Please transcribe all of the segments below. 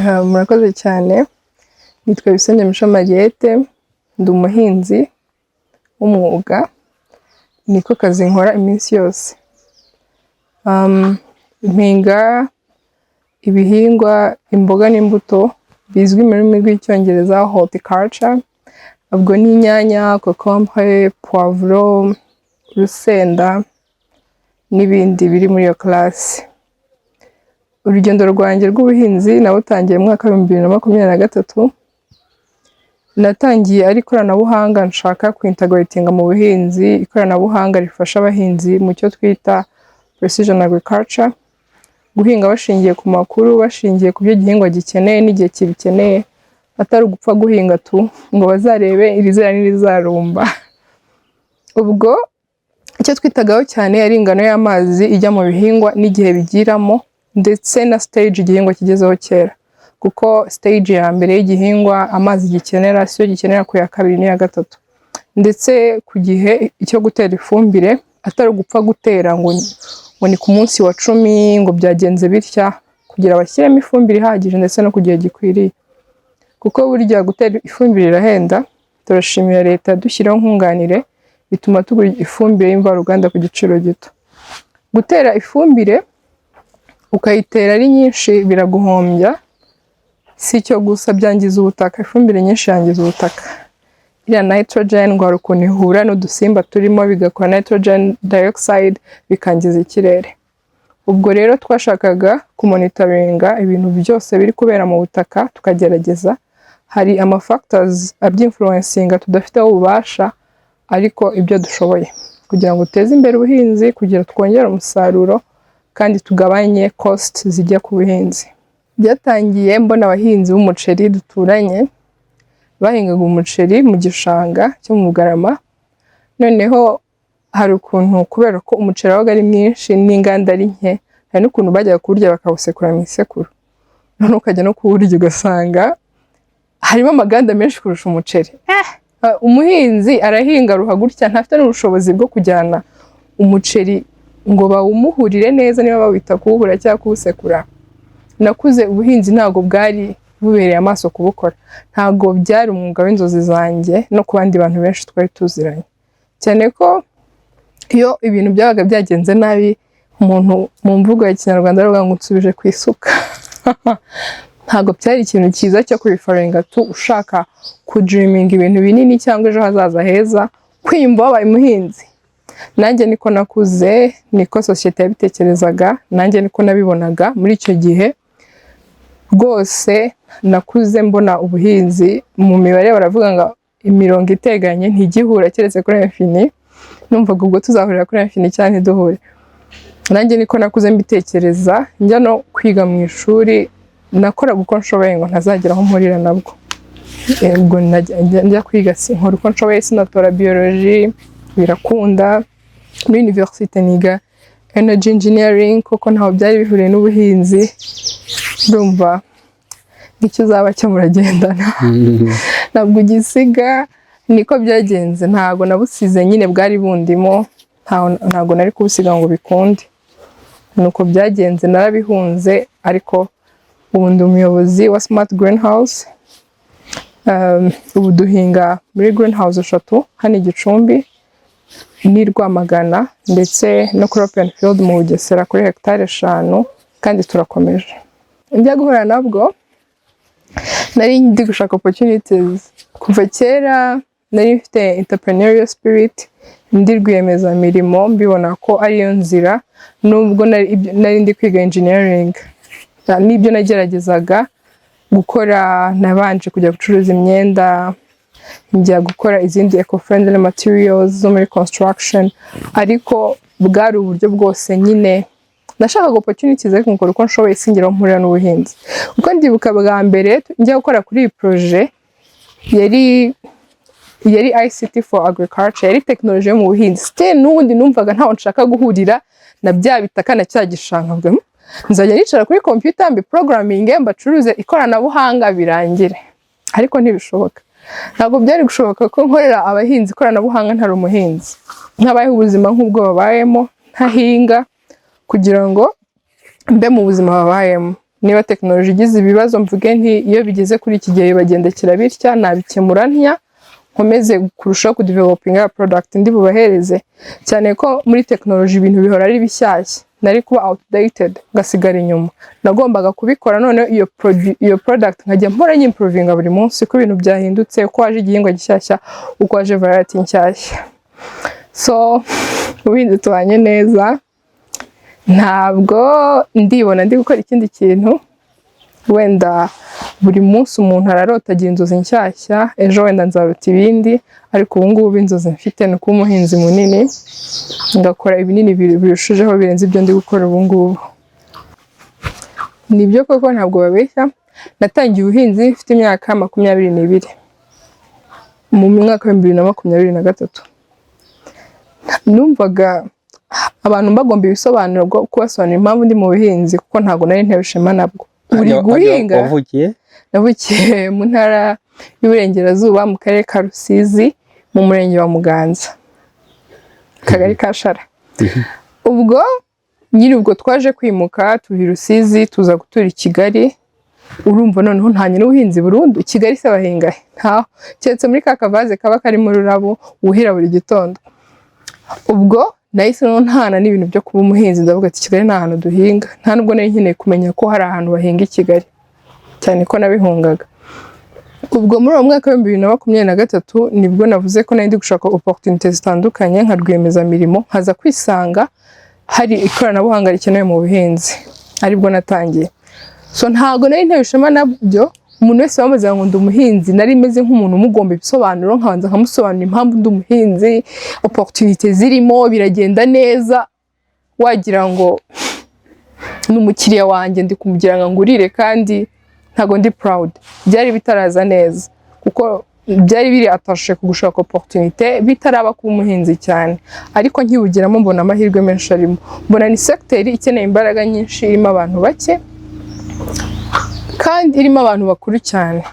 Murakoze cyane. Nitwa Bisenge Mico Mariette, ndi umuhinzi w'umwuga, niko kazi nkora iminsi yose. Mpinga ibihingwa, imboga n'imbuto bizwi mu rurimi rw'Icyongereza horticulture, ubwo ni inyanya, concombre, poivron, urusenda n'ibindi biri muri iyo classe. Urugendo rwanjye rw'ubuhinzi nawutangiye mu mwaka wa 2023, natangiye ari ikoranabuhanga nshaka kwintegratinga mu buhinzi, ikoranabuhanga rifasha abahinzi mu cyo twita precision agriculture, guhinga bashingiye ku makuru, bashingiye ku byo igihingwa gikeneye n'igihe kibikeneye, atari ugupfa guhinga tu ngo bazarebe irizera n'irizarumba. Ubwo icyo twitagaho cyane yari ingano y'amazi ijya mu bihingwa n'igihe bigiramo, ndetse na stage igihingwa kigezeho cyera, kuko stage ya mbere y'igihingwa amazi gikenera siyo gikenera ku ya kabiri n'iya gatatu, ndetse ku gihe cyo gutera ifumbire atari ugupfa gutera ngo ni ku munsi wa 10 ngo byagenze bitya, kugira bashyiremo ifumbire ihagije ndetse no ku gihe gikwiriye, kuko burya gutera ifumbire irahenda. Turashimira Leta yadushyiraho nkunganire, bituma tugura ifumbire y'imvaruganda ku giciro gito. Gutera ifumbire ukayitera ari nyinshi biraguhombya, si icyo gusa, byangiza ubutaka. Ifumbire nyinshi yangiza ubutaka. Iriya nitrogen ngo hari ukuntu ihura n'udusimba turimo bigakora nitrogen dioxide, bikangiza ikirere. Ubwo rero twashakaga kumonitoringa ibintu byose biri kubera mu butaka, tukagerageza. Hari ama factors abyinfluencinga tudafiteho ububasha, ariko ibyo dushoboye kugira ngo duteze imbere ubuhinzi, kugira twongere umusaruro kandi tugabanye cost zijya ku buhinzi. Byatangiye mbona abahinzi b'umuceri duturanye bahingaga umuceri mu gishanga cyo mu Bugarama. Noneho hari ukuntu, kubera ko umuceri wabaga ari mwinshi n'inganda ari nke, hari n'ukuntu bajyaga kuwurya bakawusekura mu isekuru, noneho ukajya no kuwurya ugasanga harimo amaganda menshi kurusha umuceri. Umuhinzi arahinga aruha gutya, ntafite n'ubushobozi bwo kujyana umuceri ngo bawumuhurire neza, niba bawita kuwuhura cyangwa kuwusekura. Nakuze ubuhinzi ntabwo bwari bubereye amaso kubukora, ntabwo byari umwuga w'inzozi zanjye no ku bandi bantu benshi twari tuziranye, cyane ko iyo ibintu byabaga byagenze nabi, umuntu mu mvugo ya Kinyarwanda aravuga ngo "nsubije ku isuka". Ntabwo byari ikintu cyiza cyo kureferringa tu ushaka kudreaminga ibintu binini cyangwa ejo hazaza heza, kwiyumva wabaye umuhinzi. Nanjye niko nakuze, niko sosiyete yabitekerezaga, nanjye niko nabibonaga muri icyo gihe. Rwose nakuze mbona ubuhinzi mu mibare baravuga ngo imirongo iteganye ntigihura keretse kuri infini. Numvaga ubwo tuzahurira kuri infini cyangwa ntiduhure. Nanjye niko nakuze mbitekereza. Njya no kwiga mu ishuri, nakoraga uko nshoboye ngo ntazagera aho mpurira nabwo. Ubwo njya kwiga nkora uko nshoboye sinatora biology, birakunda. Muri université niga energy engineering, kuko ntaho byari bihuriye n'ubuhinzi. Ndumva icyo uzaba cyo muragendana, ntabwo ugisiga. Niko byagenze, ntabwo nabusize nyine, bwari bundimo, ntabwo nari kubusiga ngo bikunde. Nuko byagenze, narabihunze, ariko ubu ndi umuyobozi wa Smart Greenhouse. Ubu duhinga muri greenhouse eshatu hano i Gicumbi n'i Rwamagana, ndetse no kuri open field mu Bugesera kuri hegitari 5, kandi turakomeje. Njya guhura nabwo nari ndi gushaka opportunities. Kuva kera nari mfite entrepreneurial spirit, ndi rwiyemezamirimo, mbibona ko ariyo nzira, nubwo nari ndi kwiga engineering n'ibyo nageragezaga gukora. Nabanje kujya gucuruza imyenda, njya gukora izindi eco friendly materials zo muri construction, ariko bwari uburyo bwose nyine nashakaga opportunities, ariko nkora uko nshoboye singira aho mpurira n'ubuhinzi. Kuko ndibuka bwa mbere njya gukora kuri iyi projet, yari ICT for agriculture, yari technology yo mu buhinzi. Still n'ubundi numvaga ntaho nshaka guhurira na bya bitaka na cya gishanga. Mvuga, nzajya nicara kuri computer mbi programming, mbacuruze ikoranabuhanga birangire." Ariko ntibishoboka, ntabwo byari gushoboka ko nkorera abahinzi ikoranabuhanga ntari umuhinzi, ntabayeho ubuzima nk'ubwo babayemo, ntahinga kugira ngo mbe mu buzima babayemo. Niba tekinoloji igize ibibazo, mvuge nti iyo bigeze kuri iki gihe bibagendekera bitya, nabikemura ntya, nkomeze kurushaho kudevelopinga product ndi bubahereze. Cyane ko muri tekinoloji ibintu bihora ari bishyashya, nari kuba outdated ngasigara inyuma. Nagombaga kubikora noneho iyo product nkajya mpora nyimprovinga buri munsi, uko ibintu byahindutse, uko waje igihingwa gishyashya, uko waje variety nshyashya. So ubuhinzi tubanye neza, ntabwo ndibona ndi gukora ikindi kintu. Wenda buri munsi umuntu ararota, agira inzozi nshyashya, ejo wenda nzarota ibindi, ariko ubu ngubu inzozi mfite ni ukuba umuhinzi munini, ngakora ibinini birushijeho birenze ibyo ndi gukora ubu ngubu. Nibyo koko, ntabwo babeshya, natangiye ubuhinzi mfite imyaka 22, mu mwaka wa 2023. Numvaga abantu bagomba ibisobanuro bwo kubasobanurira impamvu ndi mu buhinzi, kuko ntabwo nari ntewe ishema nabwo. Uri guhinga. Wavukiye? Navukiye mu Ntara y'Uburengerazuba, mu Karere ka Rusizi, mu Murenge wa Muganza, Akagari ka Shara. Ubwo nyiri ubwo twaje kwimuka, tuva i Rusizi tuza gutura i Kigali. Urumva noneho ntanye n'ubuhinzi burundu. I Kigali se bahinga he? Ntaho, keretse muri ka kavaze kaba karimo ururabo wuhira buri gitondo. Ubwo nahise noneho ntana n'ibintu byo kuba umuhinzi. Ndavuga ati Kigali nta hantu duhinga. Nta nubwo nari nkeneye kumenya ko hari ahantu bahinga i Kigali, cyane ko nabihungaga. Ubwo muri uwo mwaka wa 2023 nibwo navuze ko nari ndi gushaka opportunité zitandukanye nka rwiyemezamirimo, nkaza kwisanga hari ikoranabuhanga rikenewe mu buhinzi, aribwo natangiye. So ntabwo nari ntewe ishema nabyo. Umuntu wese wambaza ngo ndi umuhinzi, nari meze nk'umuntu umugomba ibisobanuro, nkabanza nkamusobanurira impamvu ndi umuhinzi, opportunité zirimo, biragenda neza, wagira ngo ni umukiriya wanjye ndi kumugira ngo ngurire, kandi ntabwo ndi proud. Byari bitaraza neza, kuko byari biri attached ku gushaka opportunité, bitaraba kuba umuhinzi cyane. Ariko nkiwugiramo mbona amahirwe menshi arimo, mbona ni secteur ikeneye imbaraga nyinshi, irimo abantu bake kandi irimo abantu bakuru cyane.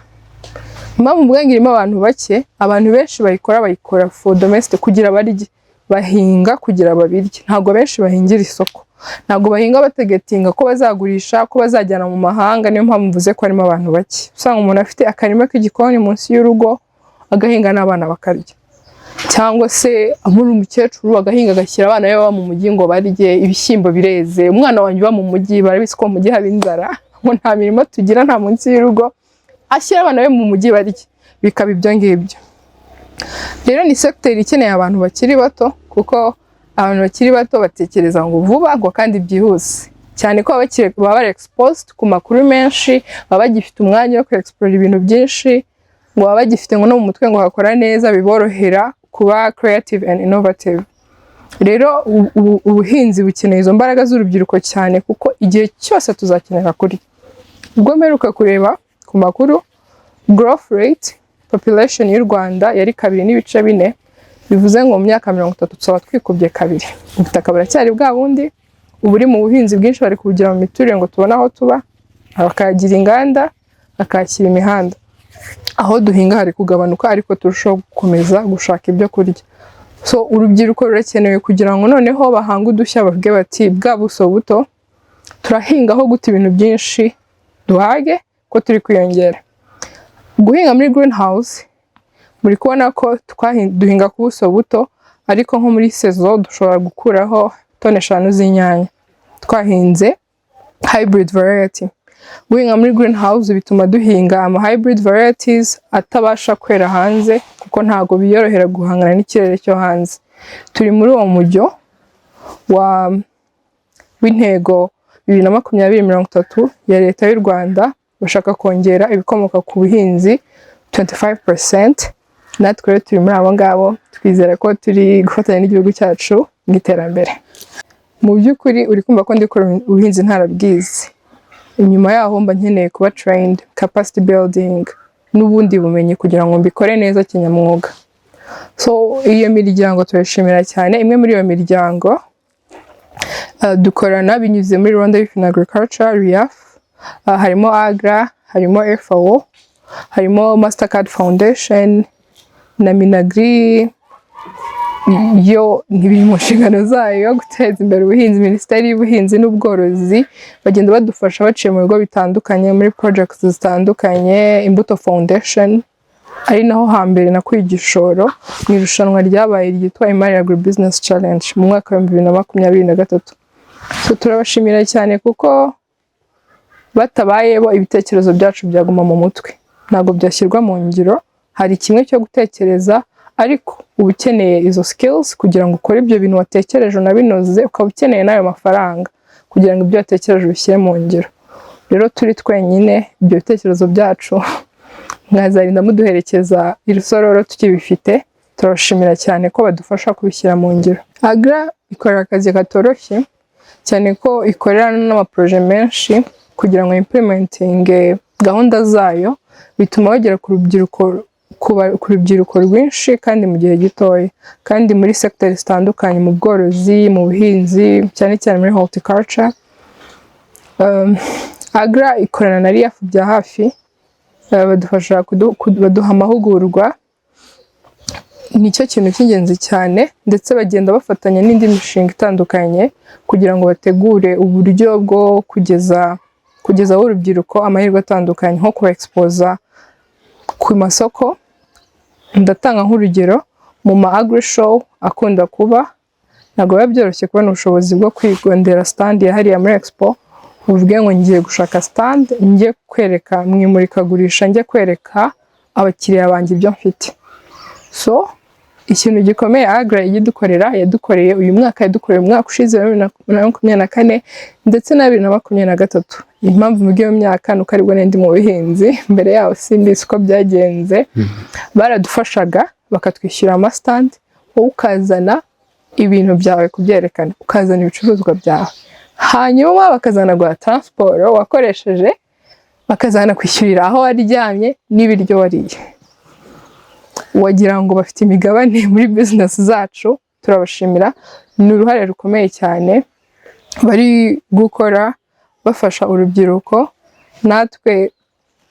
Impamvu mvuga ngo irimo abantu bake, abantu benshi bayikora, bayikora for domestic, kugira barye. Bahinga kugira babirye, ntabwo benshi bahingira isoko, ntabwo bahinga batargetinga ko bazagurisha, ko bazajyana mu mahanga. Niyo mpamvu mvuze ko harimo abantu bake. Usanga umuntu afite akarima k'igikoni munsi y'urugo, agahinga n'abana bakarya, cyangwa se muri umukecuru agahinga, agashyira abana be baba mu mujyi ngo barye. Ibishyimbo bireze, umwana wanjye uba mu mujyi, barabizi ko mu mujyi haba inzara, ngo nta mirimo tugira, nta munsi y'urugo, ashyira abana be mu mujyi barye, bikaba ibyo ngibyo. Rero ni secteur ikeneye abantu bakiri bato, kuko abantu bakiri bato batekereza ngo vuba ngo kandi byihuse, cyane ko baba bari exposed ku makuru menshi, baba bagifite umwanya wo explore ibintu byinshi, ngo baba bagifite ngo no mu mutwe ngo hakora neza, biborohera kuba creative and innovative. Rero ubuhinzi bukeneye izo mbaraga z'urubyiruko cyane, kuko igihe cyose tuzakenera kurya. Ubwo mperuka kureba ku makuru, growth rate population y'u Rwanda yari 2.4, bivuze ngo mu myaka 30 tuzaba twikubye kabiri. Ubutaka buracyari bwa bundi, uburi mu buhinzi bwinshi bari kubugira mu miturire ngo tubone aho tuba, bakahagira inganda, bakahashyira imihanda. Aho duhinga hari kugabanuka, ariko turushaho gukomeza gushaka ibyo kurya. So urubyiruko rurakenewe kugira ngo noneho bahange udushya, bavuge bati bwa buso buto turahingaho gute ibintu byinshi duhage ko turi kwiyongera? Guhinga muri green house, muri kubona ko duhinga ku buso buto, ariko nko muri saison dushobora gukuraho toni 5 z'inyanya twahinze hybrid variety. Guhinga muri green house bituma duhinga ama hybrid varieties atabasha kwera hanze, kuko ntabwo biyorohera guhangana n'ikirere cyo hanze. Turi muri uwo mujyo wa w'intego 2020-30 ya Leta y'u Rwanda, bashaka kongera ibikomoka ku buhinzi 25%. Natwe rero turi muri abo ngabo, twizera ko turi gufatanya n'igihugu cyacu mu iterambere. Mu by'ukuri uri kumva ko ndi gukora ubuhinzi ntarabwize. Inyuma yaho mba nkeneye kuba trained, capacity building n'ubundi bumenyi kugira ngo mbikore neza kinyamwuga. So iyo miryango turayishimira cyane. Imwe muri iyo miryango dukorana binyuze muri Rwanda Youth in Agriculture, RYAF, harimo AGRA, harimo FAO, harimo Mastercard Foundation na Minagri. Yo ntibiri mu nshingano zayo guteza imbere ubuhinzi. Minisiteri y'Ubuhinzi n'Ubworozi bagenda badufasha baciye mu bigo bitandukanye, muri projects zitandukanye, Imbuto Foundation, ari naho hambere nakuye igishoro mu irushanwa ryabaye ryitwa Imari Agribusiness Challenge mu mwaka wa 2023. So, turabashimira cyane kuko batabaye bo, ibitekerezo byacu byaguma mu mutwe, ntabwo byashyirwa mu ngiro. Hari kimwe cyo gutekereza, ariko uba ukeneye izo skills kugira ngo ukore ibyo bintu watekereje unabinoze, ukaba ukeneye n'ayo mafaranga kugira ngo ibyo watekereje ubishyire mu ngiro. Rero turi twenyine, ibyo bitekerezo byacu mwazarinda muduherekeza irusororo tukibifite. Turabashimira cyane ko badufasha kubishyira mu ngiro. AGRA ikora akazi katoroshye cyane, ko ikorera n'amaprojet menshi kugira ngo implementing gahunda zayo, bituma bagera ku rubyiruko rwinshi kandi mu gihe gitoya, kandi muri secteur zitandukanye, mu bworozi, mu buhinzi, cyane cyane muri horticulture. AGRA ikorana na RIAF bya hafi, badufasha baduha amahugurwa, nicyo kintu cy'ingenzi cyane, ndetse bagenda bafatanya n'indi mishinga itandukanye kugira ngo bategure uburyo bwo kugezaho urubyiruko amahirwe atandukanye, nko kuba exposa ku masoko. Ndatanga nk'urugero mu ma agri show akunda kuba, ntabwo biba byoroshye kubona ubushobozi bwo kwigondera stand ya hariya muri expo, uvuge ngo ngiye gushaka stand, njye kwereka mu imurikagurisha, njye kwereka abakiriya banjye ibyo mfite. So ikintu gikomeye AGRA ijya idukorera, yadukoreye uyu mwaka, yadukoreye umwaka ushize wa 2024 ndetse na 2023. Impamvu mvuga iyo myaka ni uko aribwo nari ndi mu buhinzi, mbere yaho simbizi uko byagenze. Baradufashaga bakatwishyura amastand, wowe ukazana ibintu byawe kubyerekana, ukazana ibicuruzwa byawe, hanyuma bakazanaguha transport wakoresheje, bakazanakwishyurira aho waryamye n'ibiryo wariye. Wagira ngo bafite imigabane muri business zacu. Turabashimira, ni uruhare rukomeye cyane bari gukora bafasha urubyiruko. Natwe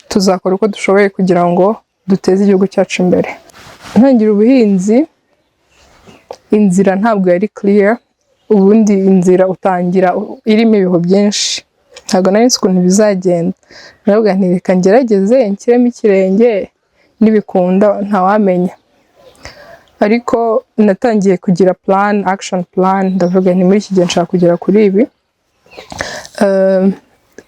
tuzakora uko dushoboye kugira ngo duteze igihugu cyacu imbere. Ntangira ubuhinzi, inzira ntabwo yari clear. Ubundi inzira utangira irimo ibihu byinshi, ntabwo nari nzi ukuntu bizagenda. Naravuga nti: "Reka ngerageze nshyiremo ikirenge, nibikunda ntawamenya." Ariko natangiye kugira plan, action plan, ndavuga nti: "Muri iki gihe nshaka kugera kuri ibi."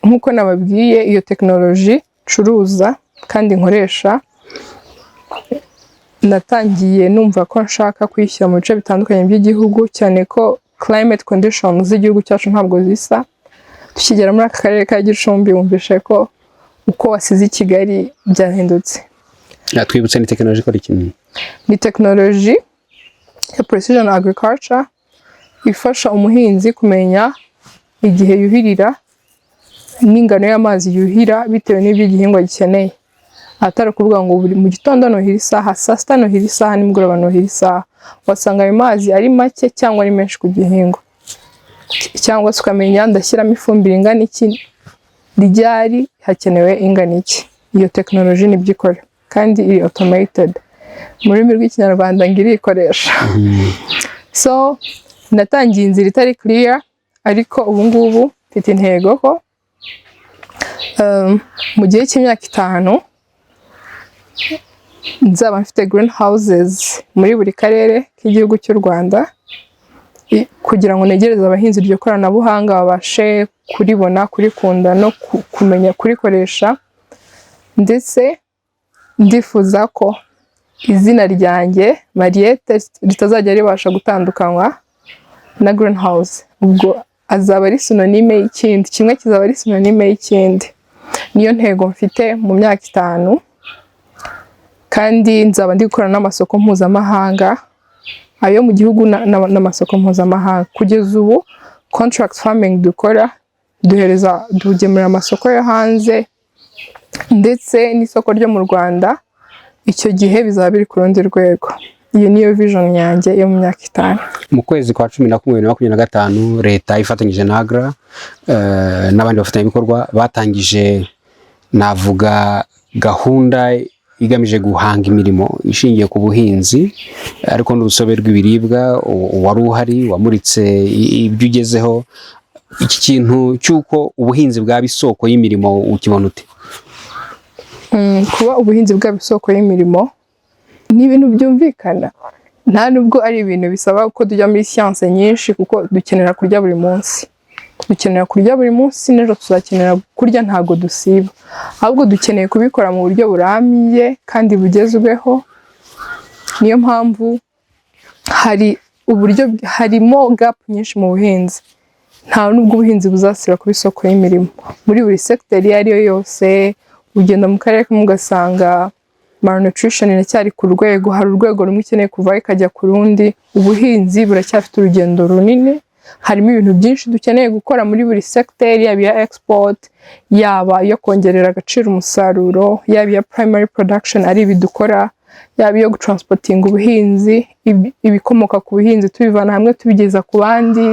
Nk'uko nababwiye, iyo tekinoloji ncuruza kandi nkoresha, natangiye numva ko nshaka kuyishyira mu bice bitandukanye by'igihugu, cyane ko climate conditions z'igihugu cyacu ntabwo zisa. Tukigera muri aka karere ka Gicumbi, wumvishe ko uko wasize i Kigali byahindutse. Twibutse, ni tekinoloji ikora iki? Ni tekinoloji ya precision agriculture ifasha umuhinzi kumenya igihe yuhirira n'ingano y'amazi yuhira bitewe n'ibyo igihingwa gikeneye, atari ukuvuga ngo buri mu gitondo nuhira isaha, saa sita nuhira isaha, nimugoroba nuhira isaha. Wasanga ayo mazi ari make cyangwa ari menshi ku gihingwa, cyangwa se ukamenya ndashyiramo ifumbire ingana iki, ryari, hakenewe ingana iki. Iyo tekinoloji nibyo ikora kandi iri automated, mu rurimi rw'Ikinyarwanda ngo irikoresha. So natangiye inzira itari clear, ariko ubu ngubu mfite intego ko mu gihe cy'imyaka 5 nzaba mfite green houses muri buri karere k'igihugu cy'u Rwanda, kugira ngo negereze abahinzi iryo koranabuhanga, babashe kuribona, kurikunda no kumenya kurikoresha. Ndetse ndifuza ko izina ryanjye Mariette ritazajya ribasha gutandukanywa na green house. Ubwo azaba ari synonyme y'ikindi, kimwe kizaba ari synonyme y'ikindi. Niyo ntego mfite mu myaka 5, kandi nzaba ndi gukorana n'amasoko mpuzamahanga, ayo mu gihugu n'amasoko mpuzamahanga. Kugeza ubu contract farming dukora, duhereza, dugemurira amasoko yo hanze ndetse n'isoko ryo mu Rwanda. Icyo gihe bizaba biri ku rundi rwego. Iyo niyo vision yanjye yo mu myaka 5. Mu kwezi kwa 11 2025, leta ifatanyije na AGRA n'abandi bafatanyabikorwa batangije, navuga, gahunda igamije guhanga imirimo ishingiye ku buhinzi ariko n'urusobe rw'ibiribwa. Wari uhari wamuritse ibyo ugezeho. Iki kintu cy'uko ubuhinzi bwaba isoko y'imirimo ukibona ute? Kuba ubuhinzi bwaba isoko y'imirimo ni ibintu byumvikana, nta nubwo ari ibintu bisaba ko tujya muri siyanse nyinshi, kuko dukenera kurya buri munsi, dukenera kurya buri munsi, n'ejo tuzakenera kurya, ntabwo dusiba. Ahubwo dukeneye kubikora mu buryo burambye kandi bugezweho. Niyo mpamvu hari uburyo, harimo gap nyinshi mu buhinzi. Nta nubwo ubuhinzi buzasiba kuba isoko y'imirimo muri buri segiteri iyo ari yo yose. Ugenda mu karere kamwe ugasanga malnutrition iracyari ku rwego, hari urwego rumwe ikeneye kuvaho ikajya ku rundi. Ubuhinzi buracyafite urugendo runini, harimo ibintu byinshi dukeneye gukora muri buri segiteri, yaba iya export, yaba iyo kongerera agaciro umusaruro, yaba iya primary production ari ibi dukora, yaba iyo gutransportinga ubuhinzi, ibikomoka ku buhinzi tubivana hamwe tubigeza ku bandi,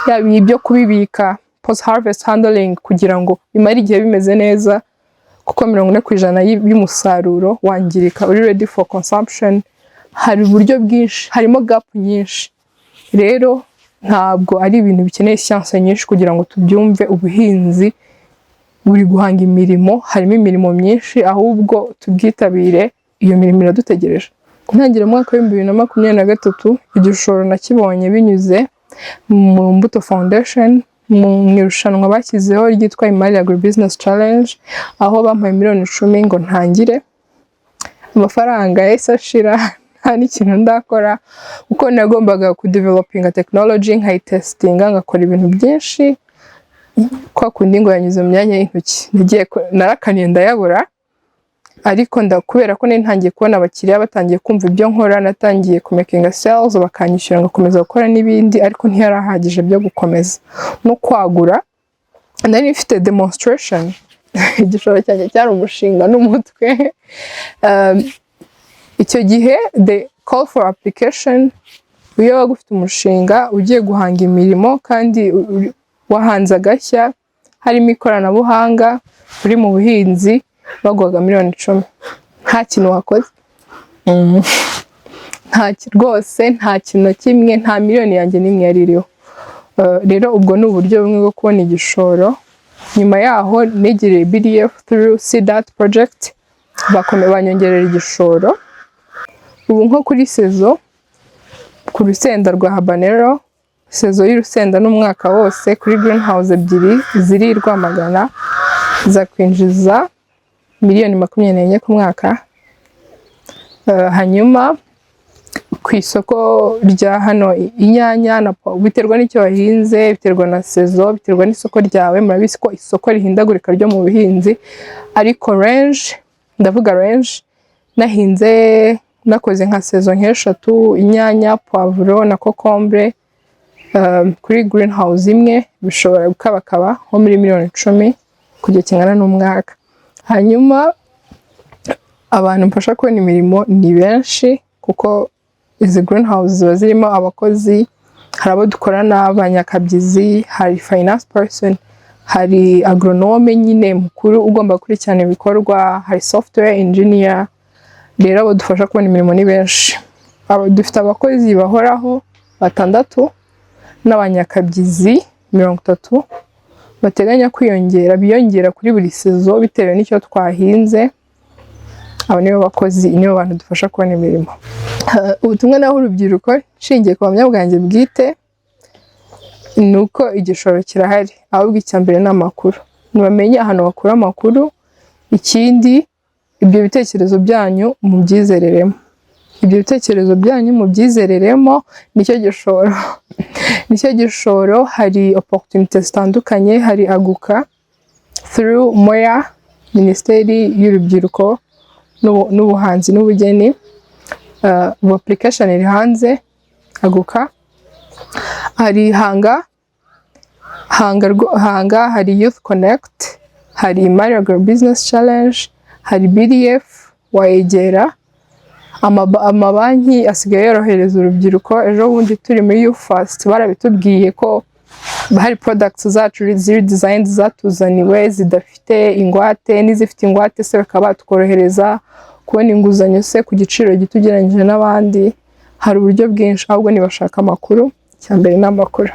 yaba ibyo kubibika, post harvest handling, kugira ngo bimare igihe bimeze neza, kuko 40% y'umusaruro wangirika uri ready for consumption. Hari uburyo bwinshi, harimo gap nyinshi. Rero ntabwo ari ibintu bikeneye siyanse nyinshi kugira ngo tubyumve. Ubuhinzi buri guhanga imirimo, harimo imirimo myinshi, ahubwo tubwitabire, iyo mirimo iradutegereje. Ntangira mu mwaka wa 2023, igishoro nakibonye binyuze mu Mbuto Foundation, mu irushanwa bashyizeho ryitwa Imari Agribusiness Challenge, aho bampaye miliyoni 10 ngo ntangire. Amafaranga yahise ashira nta n'ikintu ndakora, kuko nagombaga kudevelopinga technology, nkayitesitinga, ngakora ibintu byinshi. Kwa kundi ngo yanyuze mu myanya y'intoki, nagiye narakaniye ndayabura. Ariko kubera ko nari ntangiye kubona abakiriya batangiye kumva ibyo nkora, natangiye kumakinga sales, bakanyishyura, ngakomeza gukora n'ibindi, ariko ntiyarahagije byo gukomeza no kwagura. Nari mfite demonstration, igishoro cyanjye cyari umushinga n'umutwe. Icyo gihe the call for application, iyo wabaga ufite umushinga ugiye guhanga imirimo kandi wahanze agashya harimo ikoranabuhanga uri mu buhinzi, baguhaga miliyoni 10 nta kintu wakoze. Nta rwose, nta kintu na kimwe, nta miliyoni yanjye n'imwe yari iriho. Rero ubwo ni uburyo bumwe bwo kubona igishoro. Nyuma yaho negereye BDF through CDAT project, banyongerera igishoro. Ubu nko kuri saison ku rusenda rwa habanero, saison y'urusenda n'umwaka wose, kuri greenhouse ebyiri ziri i Rwamagana zakwinjiza miliyoni 24 ku mwaka. Hanyuma ku isoko rya hano inyanya na biterwa n'icyo wahinze, biterwa na saison, biterwa n'isoko ryawe. Murabizi ko isoko rihindagurika ryo mu buhinzi, ariko range, ndavuga range, nahinze nakoze nka saison nk'eshatu, inyanya, poivron na concombre, kuri greenhouse imwe bishobora gukabakaba nko muri miliyoni 10 ku gihe kingana n'umwaka. Hanyuma abantu mfasha kubona imirimo ni benshi, kuko izi greenhouse ziba zirimo abakozi. Hari abo dukorana abanyakabyizi, hari finance person, hari agronome nyine mukuru ugomba gukurikirana ibikorwa, hari software engineer. Rero abo dufasha kubona imirimo ni benshi. Dufite abakozi bahoraho batandatu n'abanyakabyizi 30 bateganya kwiyongera, biyongera kuri buri saison bitewe n'icyo twahinze. Abo nibo bakozi, nibo bantu dufasha kubona imirimo. Ubutumwa naho urubyiruko nshingiye ku buhamya bwanjye bwite ni uko igishoro kirahari, ahubwo icya mbere ni amakuru, ntibamenye ahantu bakura amakuru. Ikindi, ibyo bitekerezo byanyu mubyizereremo, ibyo bitekerezo byanyu mubyizereremo, nicyo gishoro, nicyo gishoro. Hari opportunité zitandukanye, hari Aguka through MoA, Minisiteri y'Urubyiruko n'Ubuhanzi n'Ubugeni. Ubu application iri hanze Aguka, hari Hanga, Hanga, Hanga, hari Youth Connect, hari Imari Agro Business Challenge, hari BDF wayegera. Amabanki asigaye yorohereza urubyiruko. Ejo bundi turi muri YouFirst barabitubwiye ko hari products zacu ziri design zatuzaniwe zidafite ingwate, n'izifite ingwate se bakaba batworohereza Kubona inguzanyo se ku giciro gito ugereranyije n'abandi, hari uburyo bwinshi. Ahubwo nibashaka amakuru, icya mbere ni amakuru.